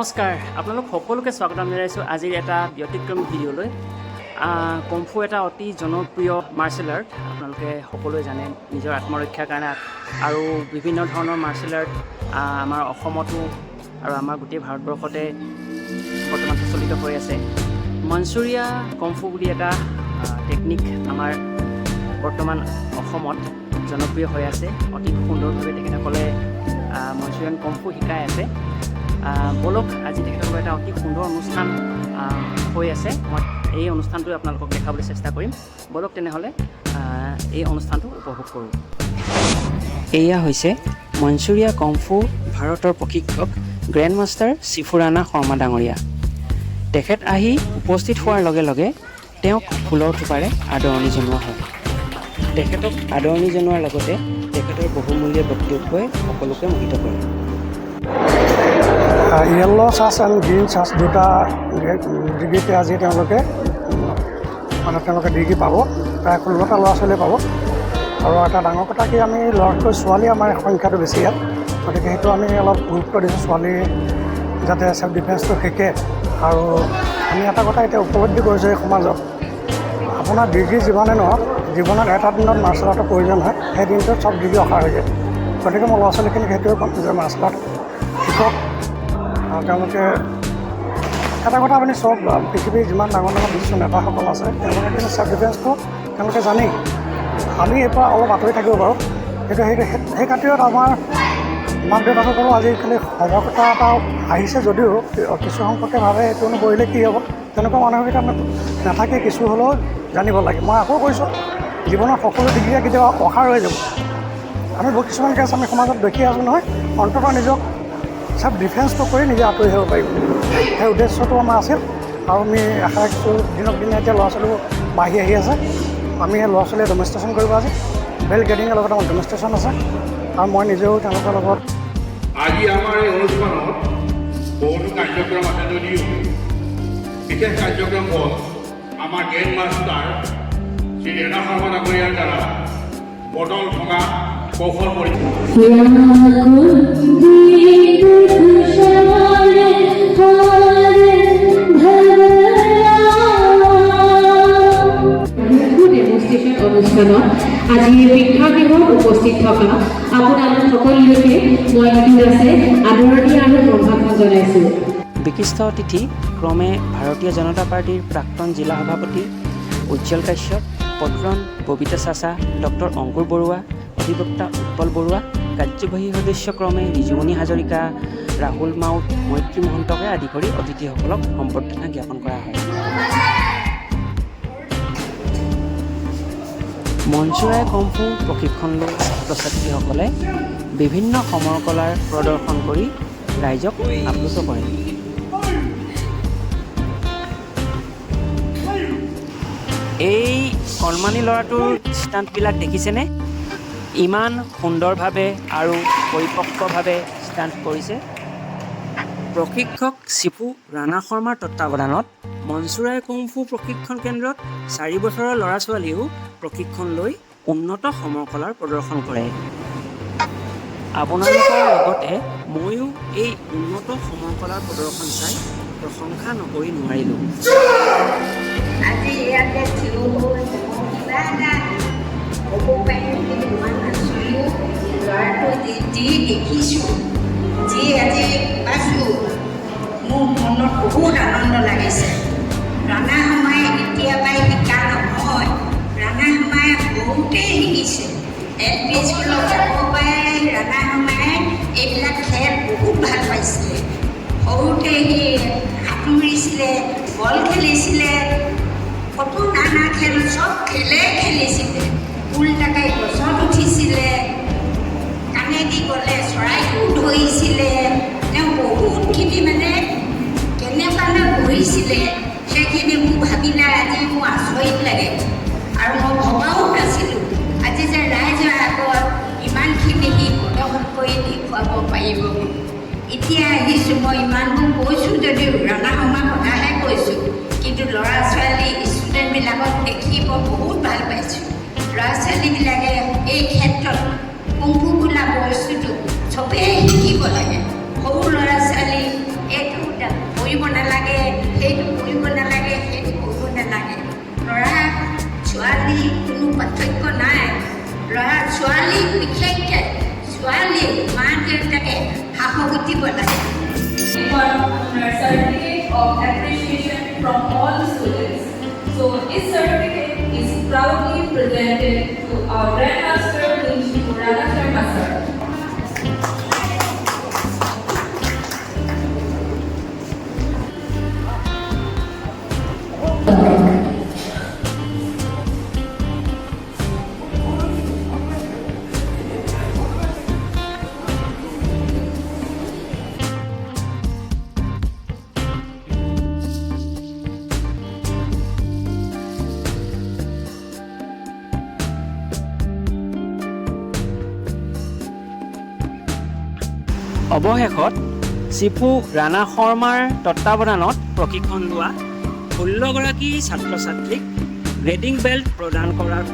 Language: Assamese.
নমস্কাৰ, আপোনালোক সকলোকে স্বাগতম জনাইছোঁ আজিৰ এটা ব্যতিক্ৰমী ভিডিঅ'লৈ। কংফু এটা অতি জনপ্ৰিয় মাৰ্চেল আৰ্ট। আপোনালোকে সকলোৱে জানে, নিজৰ আত্মৰক্ষাৰ কাৰণে আৰু বিভিন্ন ধৰণৰ মাৰ্চেল আৰ্ট আমাৰ অসমতো আৰু আমাৰ গোটেই ভাৰতবৰ্ষতে বৰ্তমান প্ৰচলিত হৈ আছে। মঞ্চুৰিয়া কংফু বুলি এটা টেকনিক আমাৰ বৰ্তমান অসমত জনপ্ৰিয় হৈ আছে। অতি সুন্দৰভাৱে তেখেতসকলে মঞ্চুৰিয়ান কংফু শিকাই আছে। ব'লক, আজি তেখেতসকলৰ এটা অতি সুন্দৰ অনুষ্ঠান হৈ আছে। মই এই অনুষ্ঠানটো আপোনালোকক দেখাবলৈ চেষ্টা কৰিম। ব'লক তেনেহ'লে, এই অনুষ্ঠানটো উপভোগ কৰোঁ। এয়া হৈছে মঞ্চুৰিয়া কংফু ভাৰতৰ প্ৰশিক্ষক গ্ৰেণ্ড মাষ্টাৰ চিফুৰাণা শৰ্মা ডাঙৰীয়া। তেখেত আহি উপস্থিত হোৱাৰ লগে লগে তেওঁক ফুলৰ থোপাৰে আদৰণি জনোৱা হয়। তেখেতক আদৰণি জনোৱাৰ লগতে তেখেতৰ বহুমূলীয়া বক্তব্যই সকলোকে মোহিত কৰে। য়েল্ল' চাছ এণ্ড গ্ৰীণ চাছ দুটা ডিগ্ৰীতে আজি তেওঁলোকে মানে তেওঁলোকে ডিগ্ৰী পাব। প্ৰায় 16টা ল'ৰা ছোৱালীয়ে পাব। আৰু এটা ডাঙৰ কথা কি, আমি ল'ৰাতকৈ ছোৱালী আমাৰ সংখ্যাটো বেছি ইয়াত। গতিকে সেইটো আমি অলপ গুৰুত্ব দিছোঁ, ছোৱালী যাতে চেল্ফ ডিফেন্সটো শিকে। আৰু আমি এটা কথা এতিয়া উপলব্ধি কৰিছোঁ, এই সমাজত আপোনাৰ ডিগ্ৰী যিমানে নহওক, জীৱনত এটা দিনত মাৰ্চেল আৰ্টৰ প্ৰয়োজন হয়। সেই দিনটোত চব ডিগ্ৰী অসাৰ হৈ যায়। গতিকে মই ল'ৰা ছোৱালীখিনিক সেইটোৱে ক'ম যে মাৰ্চেল আৰ্ট শিকক। আৰু তেওঁলোকে এটা কথা আপুনি চাওক, পৃথিৱীৰ যিমান ডাঙৰ ডাঙৰ বিশ্ব নেতাসকল আছে, তেওঁলোকে কিন্তু চেল্ফ ডিফেন্সটো তেওঁলোকে জানেই। আমি ইয়াৰ পৰা অলপ আঁতৰি থাকিব পাৰোঁ, কিন্তু সেই খাতিৰত আমাৰ মাক দেউতাকসকলো আজিকালি সজাগতা এটা আহিছে যদিও কিছু সংখ্যকে ভাবে এইটো নকৰিলে কি হ'ব। তেনেকুৱা মানসিকতা নাথাকে, কিছু হ'লেও জানিব লাগে। মই আকৌ কৈছোঁ, জীৱনৰ সকলো ডিগ্ৰীয়ে কেতিয়াবা অসাৰ হৈ যাব। আমি বহুত কিছুমান কেছ আমি সমাজত দেখি আছোঁ নহয়। অন্ততঃ নিজক চেল্ফ ডিফেন্সটো কৰি নিজে আঁতৰি আহিব পাৰিব, সেই উদ্দেশ্যটো আমাৰ আছিল। আৰু আমি আশা ৰাখিছোঁ, দিনক দিনে এতিয়া ল'ৰা ছোৱালীবোৰ বাঢ়ি আহি আছে। আমি সেই ল'ৰা ছোৱালীয়ে ডেমনষ্ট্ৰেশ্যন কৰিব আজি। বেল্ট গ্ৰেডিঙৰ লগত আমাৰ ডেমনষ্ট্ৰেশ্যন আছে আৰু মই নিজেও তেওঁলোকৰ লগত আজি আমাৰ এই অনুষ্ঠানত বহুতো কাৰ্যক্ৰম আছে যদিও বিশেষ কাৰ্যক্ৰম হ'ল আমাৰ গ্ৰেণ্ড মাষ্টাৰ শ্ৰী ৰেণা শৰ্মা ডাঙৰীয়াৰ দ্বাৰা বটল ভঙা কৌশল পৰীক্ষা। তুষাৰ হাৰ ধবলা। ডেমনষ্ট্ৰেশ্যন অনুষ্ঠানত আজি এই প্ৰেক্ষাগৃহত উপস্থিত থকা আপোনালোক সকলোকে মই নিতু দাসে আদৰণি আৰু সম্ভাষণ জনাইছোঁ। বিশিষ্ট অতিথি ক্ৰমে ভাৰতীয় জনতা পাৰ্টীৰ প্ৰাক্তন জিলা সভাপতি উজ্জ্বল কাশ্যপ, পত্ৰণ ববিতা চাচা, ডক্টৰ অংকুৰ বৰুৱা, অধিবক্তা উৎপল বৰুৱা, কাৰ্যবাহী সদস্য ক্ৰমে ৰিজুমণি হাজৰিকা, ৰাহুল মাউত, মৈত্ৰী মহন্তকে আদি কৰি অতিথিসকলক সম্বৰ্ধনা জ্ঞাপন কৰা হয়। মঞ্চুৰাই কংফু প্ৰশিক্ষণ লোৱা ছাত্ৰ ছাত্ৰীসকলে বিভিন্ন সমৰকলাৰ প্ৰদৰ্শন কৰি ৰাইজক আপ্লুত কৰে। এই কণমানি ল'ৰাটোৰ ষ্টাণ্টবিলাক দেখিছেনে? ইমান সুন্দৰভাৱে আৰু পৰিপক্কভাৱে ষ্টাণ্ট কৰিছে। প্ৰশিক্ষক চিফু ৰাণা শৰ্মাৰ তত্বাৱধানত মনচুৰাই কুংফু প্ৰশিক্ষণ কেন্দ্ৰত 4 বছৰৰ ল'ৰা ছোৱালীয়েও প্ৰশিক্ষণ লৈ উন্নত সমৰকলাৰ প্ৰদৰ্শন কৰে। আপোনালোকৰ লগতে ময়ো এই উন্নত সমৰকলাৰ প্ৰদৰ্শন চাই প্ৰশংসা নকৰি নোৱাৰিলোঁ। আজি ইয়াতে থিয় হৈ কিবা এটা ক'ব পাৰিম বুলি ভবা নাছিলোঁ। ল'ৰাটো যি যি দেখিছোঁ, যি আজি পাইছোঁ, মোৰ মনত বহুত আনন্দ লাগিছে। ৰাণা শৰ্মাই এতিয়াৰ পৰাই শিকা নহয়, ৰাণা শৰ্মাই সৰুতেই শিকিছে। এল পি স্কুলত যাব পৰাই ৰাণা শৰ্মাই এইবিলাক খেল বহুত ভাল পাইছিলে। সৰুতে সি সাঁতুৰিছিলে, বল খেলিছিলে, কত নানা খেল, চব খেলে খেলিছিলে। উল্টাকৈ গছত উঠিছিলে, কাণেদি গ'লে চৰাইটো ধৰিছিলে। তেওঁ বহুতখিনি মানে কেনেকুৱাকৈ কৰিছিলে, সেইখিনি মোৰ ভাবিলে আজি মোৰ আচৰিত লাগে। আৰু মই ভবাও নাছিলোঁ আজি যে ৰাইজৰ আগত ইমানখিনি সি প্ৰদৰ্শন কৰি দেখুৱাব পাৰিব বুলি। এতিয়া আহিছোঁ মই, ইমানবোৰ কৈছোঁ যদিও ৰাণা শৰ্মাৰ কথাহে কৈছোঁ, কিন্তু ল'ৰা ছোৱালী ষ্টুডেণ্টবিলাকক দেখি মই বহুত ভাল পাইছোঁ। ল'ৰা ছোৱালীবিলাকে এই ক্ষেত্ৰত কুংফু বোলা বস্তুটো চবেই শিকিব লাগে। সৰু ল'ৰা ছোৱালী এইটো ছোৱালী কোনো পাৰ্থক্য নাই। ল'ৰা ছোৱালী, বিশেষকৈ ছোৱালী মাক দেউতাকে সাহস দিব লাগে। One certificate of appreciation from all the students. So this certificate is proudly presented to our Grandmaster Shifu Rana Sharma sir. অৱশেষত চিফু ৰাণা শৰ্মাৰ তত্বাৱধানত প্ৰশিক্ষণ লোৱা 16গৰাকী ছাত্ৰ ছাত্ৰীক গ্ৰেডিং বেল্ট প্ৰদান কৰাৰ